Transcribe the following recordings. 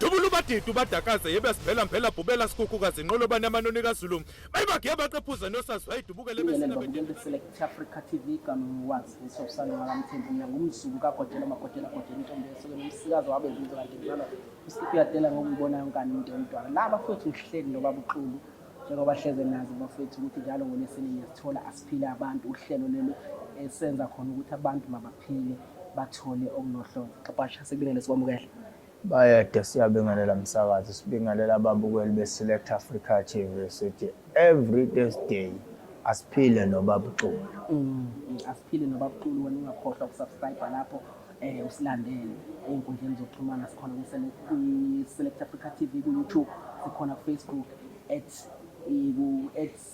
Dubula ubadidi ubadakaze yebe sivela mphela bhubela sikhukhukazi inqolobane amanoni kaZulu. Bayibagiye baqephuza nosazi wayidubukele Bingelele besina babukeli be-Select Africa TV igama ngiwazi ngisosana ngakamthembu mina ngumzulu kagojela magojela gojela intombi esuke nomsikazi wabe zinto kanti ngizalwa uSkip uyadela ngokuyibona yonkani into yomntwana la bafowethu ngihleli nobaba uXulu njengoba hleze nazi bafowethu ukuthi njalo ngolwesine niyasithola asiphile abantu uhlelo lelo esenza khona ukuthi abantu mabaphile bathole okunohlonze. Xabasha sikubingelele sikwamukele. Bayede siyabingelela msakazi sibingelela ababukeli be-Select Africa TV sithi every Thursday asiphile nobaba uXulu. Asiphile nobaba uXulu wena ungakhohlwa ukusubscribe lapho usilandele ey'nkundleni zokuxhumana sikhona kwi-Select Africa TV ku-YouTube sikhona ku-Facebook at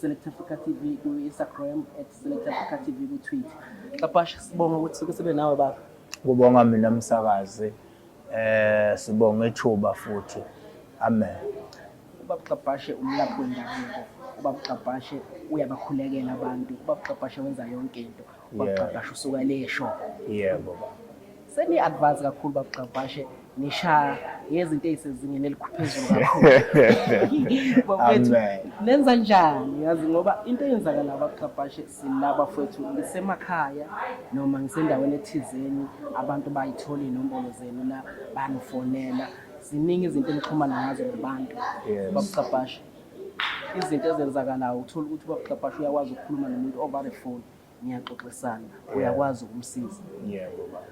Select Africa TV ku-Instagram at Select Africa TV ku-Twitter. Xabasha sibonga ukuthi suke sibe nawe baba. Kubonga mina msakazi. Sibonga ithuba futhi. Amen. Ubaba Xabhashe umlaphi wendabuko. Ubaba Xabhashe uyabakhulekela abantu. Ubaba Xabhashe wenza yonke into. Ubaba Xabhashe usuka le sho. Yebo baba. Seni advance kakhulu baba Xabhashe nishaya ngezinto ey'sezingeni eliphezulu kakhulu. Bafethu Amen. nenza njani yazi ngoba into eyenzakala baba Xabhashe sila bafethu ngisemakhaya noma ngisendaweni ethizeni abantu bayithola iy'nombolo zenu la banifonela ziningi izinto enixhumana ngazo nabantu Yes. baba Xabhashe izinto ezenzakalayo uthola ukuthi ubaba Xabhashe uyakwazi ukukhuluma nomuntu over the phone niyaxoxisana uyakwazi ukumsiza Yebo baba.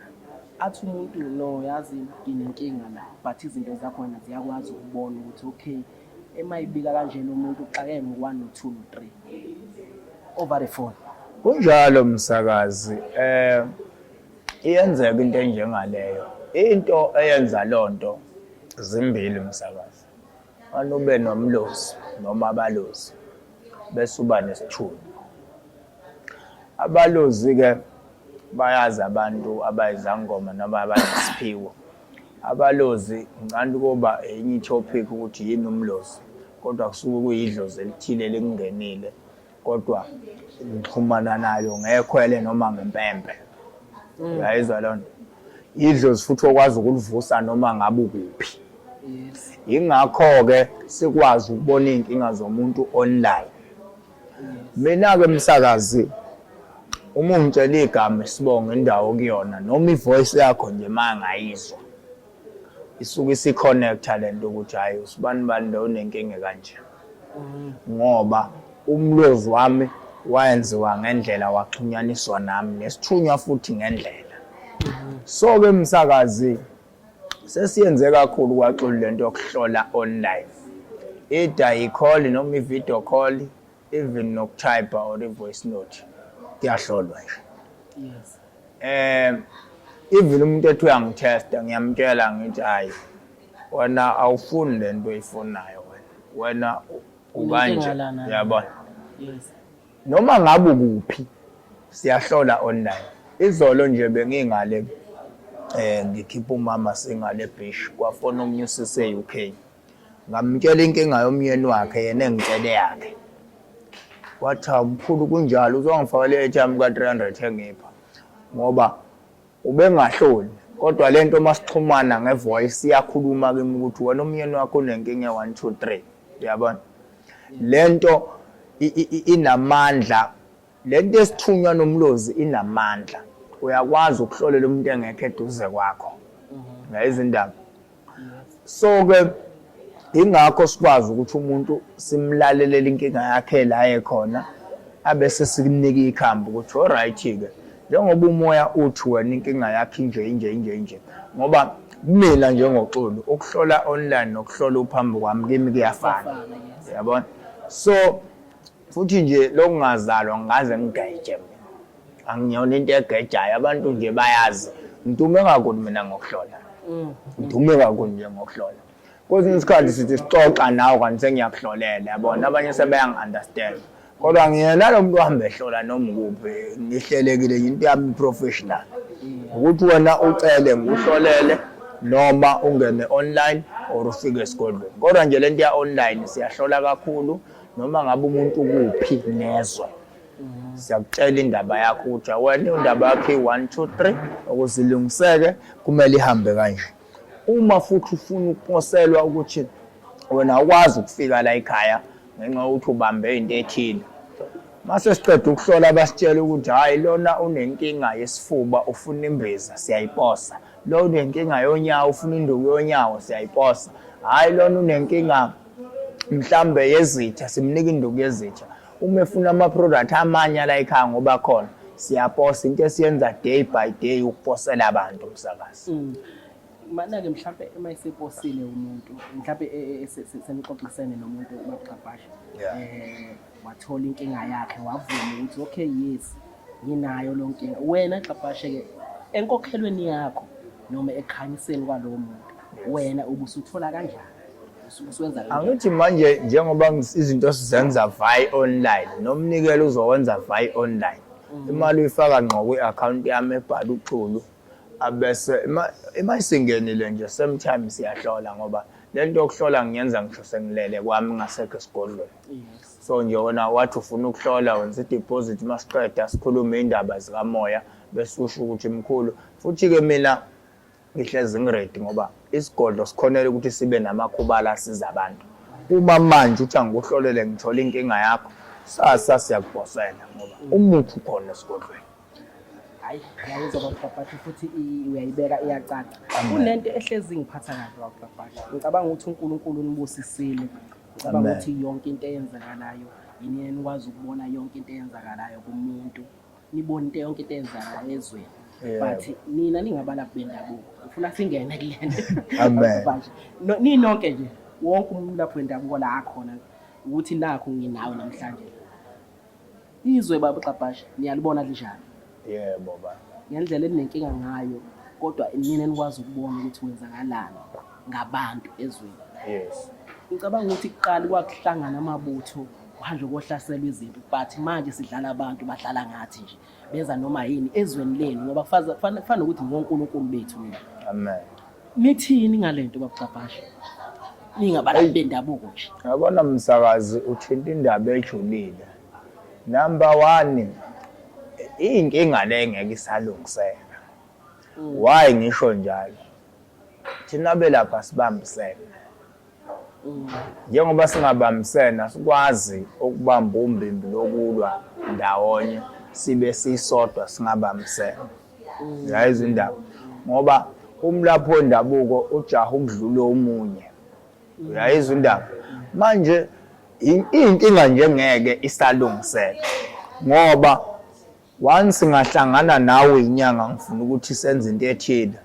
Athi umuntu no yazi nginenkinga la but izinto zakho wena ziyakwazi ukubona ukuthi okay emayibika kanjena umuntu uxake ngo-1 no-2 no-3 over the phone. Kunjalo msakazi iyenzeka into enjengaleyo. Into eyenza lonto zimbili msakazi. Mane ube nomlozi noma abalozi bese uba nesithunywa. Abalozi-ke bayazi abantu abayizangoma noma abanesiphiwo. Abalozi ngicanda ukuba enye i-topic ukuthi yini umlozi, kodwa kusuke kuyidlozi elithile elikungenile kodwa ngixhumana nalo ngekhwele noma ngempempe. Uyayizwa loo nto? Idlozi futhi okwazi ukulivusa noma ngabe ukuphi. Yes. Yingakho-ke sikwazi ukubona iy'nkinga zomuntu online. Mina-ke msakazi uma ungitshela igama isibongo indawo kuyona noma ivoice yakho nje uma ngayizwa isuke isi-connecta le nto ukuthi hhayi usibani bani lo unenkinga kanje ngoba umlozi wami wayenziwa ngendlela waxhunyaniswa nami nesithunywa futhi ngendlela. So-ke msakazi sesiyenze kakhulu kwaXulu lento yokuhlola online either i-call noma i-video call even nokutype or i-voice note kuyahlolwa nje. Yes. Even umuntu ethi uyangithesta ngiyamtshela ngithi hayi wena awufuni lento oyifunayo wena wena ukanje Unenkinga lana. uyabona. Yes. Noma ngabe ukuphi siyahlola online. Izolo nje bengingale ngikhipha umama singale beach kwafona omunye usisi e-UK. Ngamtshela inkinga yomyeni wakhe yena engitshele yakhe. Wathi hawu mkhulu kunjalo uzongifakela i-airtime ka-300 engipha ngoba ubengahloli kodwa lento masixhumana ngevoice iyakhuluma kimi ukuthi wena umyeni wakho unenkinga 1 2 3 uyabona lento inamandla lento esithunywa nomlozi inamandla uyakwazi ukuhlolela umuntu engekho eduze kwakho ngayizindaba. So ke ingakho sikwazi ukuthi umuntu simlalelele inkinga yakhe la ekhona abese sikumnika ikhambi ukuthi alright ke njengoba umoya uthi wena inkinga yakhe inje inje inje inje ngoba kumina njengoXulu ukuhlola online nokuhlola uphambi kwami kimi kuyafana yabona. So futhi nje lokungazalwa ngingaze ngigeje mina angiyona into egejayo abantu nje bayazi ngidume kakhulu mina ngokuhlola ngidume kakhulu nje ngokuhlola kwesinye isikhathi sithi sixoxa nawe kanti sengiyakuhlolela yabona abanye sebeyangi-understand kodwa ngiyena lo muntu ohamba ehlola noma ukuphi ngihlelekile nje into yami professional ukuthi wena ucele ngikuhlolele noma ungene online or ufike esigodlweni kodwa nje lento ya-online siyahlola kakhulu noma ngabe umuntu ukuphi nezwe siyakutshela indaba yakho ukuthi wena indaba yakho i-1 2 3 ukuze ilungiseke kumele ihambe kanje. Uma futhi ufuna ukuposelwa ukuthi wena awukwazi ukufika la ekhaya ngenxa yokuthi ubambe into ethile, mase siqeda ukuhlola basitshela ukuthi hhayi lona unenkinga yesifuba ufuna imbiza, siyayiposa. Lo unenkinga yonyawo ufuna induku yonyawo, siyayiposa. Hhayi lona unenkinga mhlambe yezitha, simnika induku yezitha. Uma efuna ama-product amanye ala ekhaya ngoba khona siyaposa. Into esiyenza day by day ukuposela abantu umsakazi. Mana-ke mhlampe uma eseposile umuntu mhlampe e, e, senixoxisene nomuntu ubabugxabhasha wathola inkinga yakhe wavuma ukuthi okay yes nginayo lo nkinga wena gxabhashe-ke enkokhelweni yakho noma ekukhanyiseni kwalowo muntu wena ubusuthola kanjani usuwenza kanjani Angithi manje njengoba izinto sizenza via online nomnikelo uzowenza via online. Imali uyifaka ngqo kwi-account yami ebhala uXulu abese ima isingenile nje same time siyahlola ngoba lento yokuhlola ngiyenza ngisho sengilele kwami ngasekho esigodlweni. So nje wena wathi ufuna ukuhlola wenza i-deposit masiqeda sikhulume indaba zikamoya bese usho ukuthi mkhulu futhi-ke mina ngihlezi ngiredi ngoba isigodlo sikhonela ukuthi sibe namakhubala asiza abantu. Uma manje uthi angikuhlolele ngithole inkinga yakho, sasa siyakuposela ngoba umuthi ukhona esigodlweni. Hayi, ngiyakuzwa baba futhi uyayibeka iyacaca. Kunento ehlezi ingiphatha kabi baba Ngicabanga ukuthi uNkulunkulu unibusisile. Ngicabanga ukuthi yonke into eyenzakalayo yini enikwazi ukubona yonke into eyenzakalayo kumuntu. Nibone into yonke into eyenzakalayo ezweni. But nina ningabalaphi bendabuko. Ngifuna singene kulento. Amen. Ninonke nje wonke umuntu lapho wendabuko la akhona ukuthi nakho nginawe namhlanje. Izwe baba Xabhashe niyalibona linjani? Yebo baba. Ngendlela elinenkinga ngayo kodwa nina enikwazi ukubona ukuthi kwenzakalani ngabantu ezweni. Yes. Ngicabanga ukuthi kuqala kwakuhlangana amabutho kuhanjwe kohlaselwa izinto but manje sidlala abantu badlala ngathi nje benza noma yini ezweni lenu ngoba kufana nokuthi ngonkulunkulu bethu nina. Amen. Nithini ngalento babucabhashe? Ningabalaphi bendabuko nje. Yabona msakazi uthinta indaba ejulile. Number 1 inkinga le ngeke isalungiseka. Why ngisho njalo? Thina belapha sibambisene. Njengoba singabambisene asikwazi ukubamba umbimbi lokulwa ndawonye sibe sisodwa singabambisene. Uyayizwa indaba? Ngoba umlaphi wendabuko ujaha ukudlula omunye. Uyayizwa indaba? Manje inkinga nje ngeke isalungiseka ngoba once ngahlangana nawe inyanga ngifuna ukuthi senze into ethile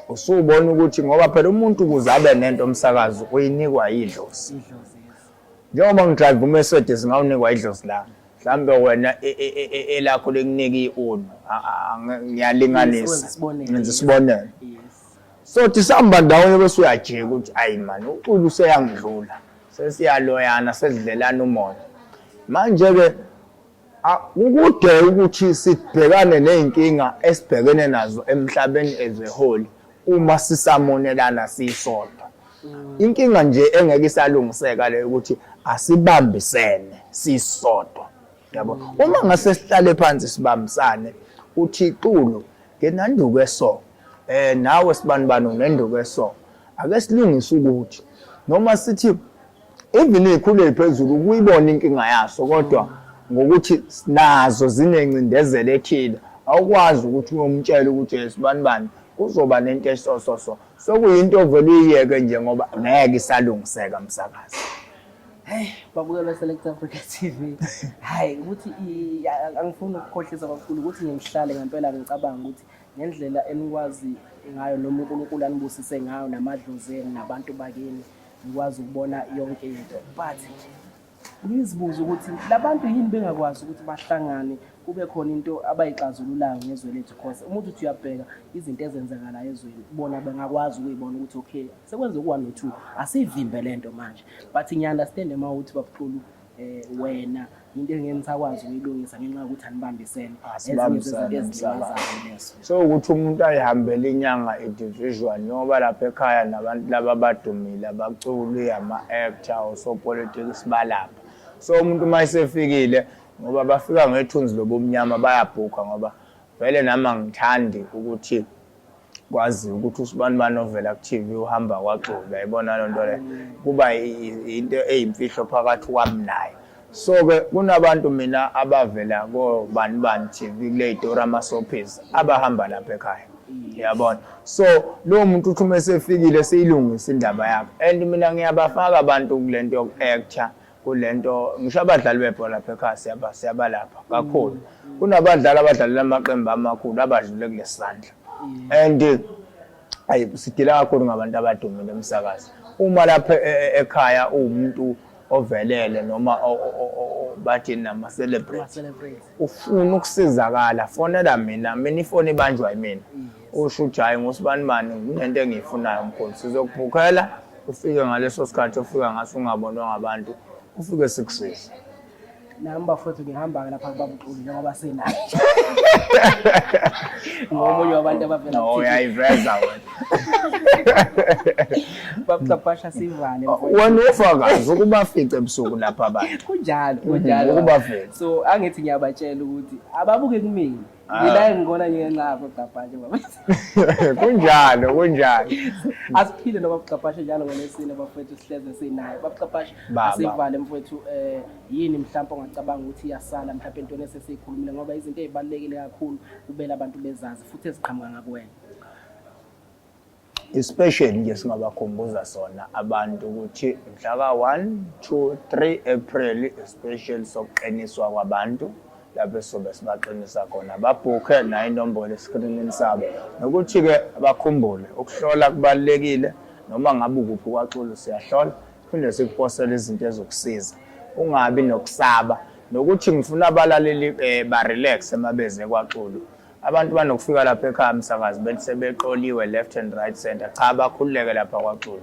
usubona ukuthi ngoba phela umuntu ukuze abe nento omsakazo uyinikwa idlozi. Njengoba ngidrive uMercedes ngawunikwa idlozi lami. Mhlawumbe wena e, e, e, elakho likunika i-Uno. Ngiyalinganisa. Ngenza isibonelo. So thi sihamba ndawonye bese uyajika ukuthi ayi man uXulu useyangidlula. Sesiyaloyana sesidlelana umona. Manje-ke kukude ukuthi sibhekane ney'nkinga esibhekene nazo emhlabeni as a whole uma sisamonelana sisodwa. Inkinga nje engeke isalungiseka leyo ukuthi asibambisene sisodwa. Yabo. Uma ngase sihlale phansi sibambisane uthi Xulu nginanduku eso eh nawe sibanibani unenduku eso ake silungise ukuthi noma sithi even iy'khulu ey'phezulu ukuyibona inkinga yaso kodwa ngokuthi nazo zinencindezelo ethile awukwazi ukuthi uyomtshela ukuthi eh, sibanibani kuzoba nento eso so so Sokuyinto ovele uyiyeke nje ngoba ngeke isalungiseka msakazi. Hey, babukela Select Africa TV. Hayi ukuthi angifuni ukukhohlisa kakhulu ukuthi ngihlale ngempela ngicabanga ukuthi ngendlela enikwazi ngayo noma uNkulunkulu anibusise ngayo namadlozi enu nabantu bakini nikwazi ukubona yonke into but Ngizibuze ukuthi labantu yini bengakwazi ukuthi bahlangane kube khona into abayixazululayo ngezwe lethu cause uma uthi uyabheka izinto ezenzakalayo ezweni bona bengakwazi ukuyibona ukuthi okay sekwenze ku-one no-two asiyivimbe le nto manje but ngiya-understand uma ukuthi babuxulu um wena into engeke nisakwazi ukuyilungisa ngenxa yokuthi anibambisene ezinye zezinto ezilimazayo lezo So ukuthi umuntu ayihambele inyanga individual njengoba lapha ekhaya nabantu laba abadumile abaculi, ama-actor, osopolitiki sibalapha. So umuntu uma esefikile ngoba bafika ngethunzi lobumnyama bayabhukha ngoba vele nami angithandi ukuthi Kwaziwa ukuthi usibanibani ovela ku-TV uhamba kwaXulu, uyayibona loo nto leyo. Kuba into eyimfihlo phakathi kwami naye. So-ke kunabantu mina abavela kobani bani TV kule y'tori ama-soapies abahamba lapha ekhaya. Uyabona? So lowo muntu uthi uma esefikile siyilungise indaba yakhe. And mina ngiyabafaka abantu kule nto yoku-actor, kule nto ngisho abadlali bebhola lapha ekhaya siyaba siyabalapha kakhulu. Kunabadlali abadlalela amaqembu amakhulu abadlule kulesi sandla. And ayi sidila kakhulu ngabantu abadumile emsakazi. Uma lapha ekhaya uwumuntu ovelele noma bathi nama-celebrity ufuna ukusizakala fonela mina mina ifoni ibanjwa yimina usho ukuthi hhayi ngusibanibani kunento engiyifunayo mkhulu sizokubhukhela ufike ngaleso sikhathi ofika ngaso ungabonwa ngabantu ufike sikusize. Nami bafowethu ngihamba-ke lapha kubaba uXulu njengoba senaye. Ngomunye wabantu abavela No, uyayiveza wena. Baba sivale mfowethu. Wena ufakazi ukubafica ebusuku lapha abantu. Kunjalo, kunjalo. Ukubafica. So angithi ngiyabatshela ukuthi ababuke kumina. Ah. Ngila engibona ngenxa yakho Gcabhashe baba. Kunjalo, kunjalo. Asiphile noma Gcabhashe njalo ngolwesine bafowethu sihleze sinaye. Baba Gcabhashe asivale mfowethu eh yini mhlawumbe ongacabanga ukuthi iyasala mhlawumbe entweni esesiyikhulumile ngoba izinto ezibalulekile kakhulu kubela abantu bezazi futhi eziqhamuka ngakuwena. Especially nje singabakhumbuza sona abantu ukuthi mhla ka-1 2 3 April especially sokuqiniswa kwabantu lapho esizobe sibaqinisa khona babhukhe nayo inombolo eskrinini sabo nokuthi-ke bakhumbule ukuhlola kubalulekile noma ngabe ukuphi kwaXulu siyahlola siphinde sikuposele izinto ezokusiza ungabi nokusaba nokuthi ngifuna abalaleli um barelaxe mabeze kwaXulu. Abantu banokufika lapha ekhaya msakazi bethi sebeqoliwe left and right center. Cha bakhululeke lapha kwaXulu.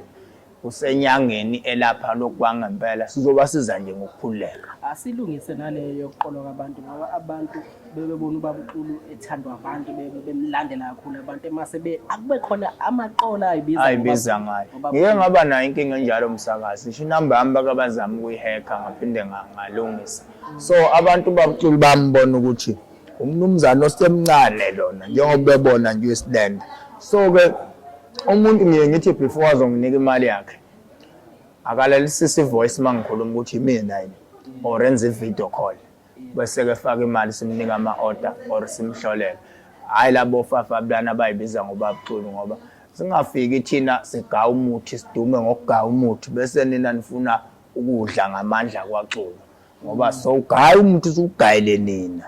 Kusenyangeni elapha lokhu kwangempela sizobasiza nje ngokukhululeka. Asilungise naleyo yokuqolwa kwabantu ngoba abantu bebebona ubaba uXulu ethandwa abantu bemlandela kakhulu abantu emase be akube khona amaqola ayibiza ayibiza ngayo. Ngike ngaba nayo inkinga enjalo msakazi. Ngisho inamba yami bake bazama ukuyihekha ngaphinde ngalungisa. So abantu babuXulu bambona ukuthi Umnumzane osemncane lona njengoba bebona nje uyisilenda. So ke umuntu ngiye ngithi before azonginika imali yakhe akalalisise ivoice uma ngikhuluma ukuthi imina yini or enze i-video call bese ke faka imali simnika ama-order or simhlolele. Hhayi labo fafa bulana abayibiza ngobabuxulu ngoba singafiki thina sigaya umuthi sidume ngokugaya umuthi bese nina nifuna ukudla ngamandla kwaXulu. Ngoba sowugaya umuntu usugayele nina.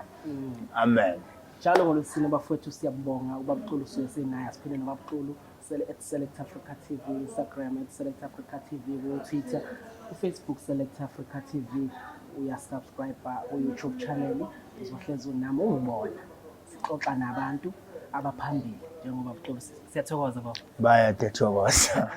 Amen. Njalo ngolwesine bafowethu siyabonga ubaba Xulu suke senaye asiphinde nobaba Xulu sele at Select Africa TV Instagram at Select Africa TV ku Twitter ku Facebook Select Africa TV uya subscribe ku YouTube channel uzohlezi unami ungibona sixoxa nabantu abaphambili njengoba Xulu siyathokoza baba Bayadethokoza.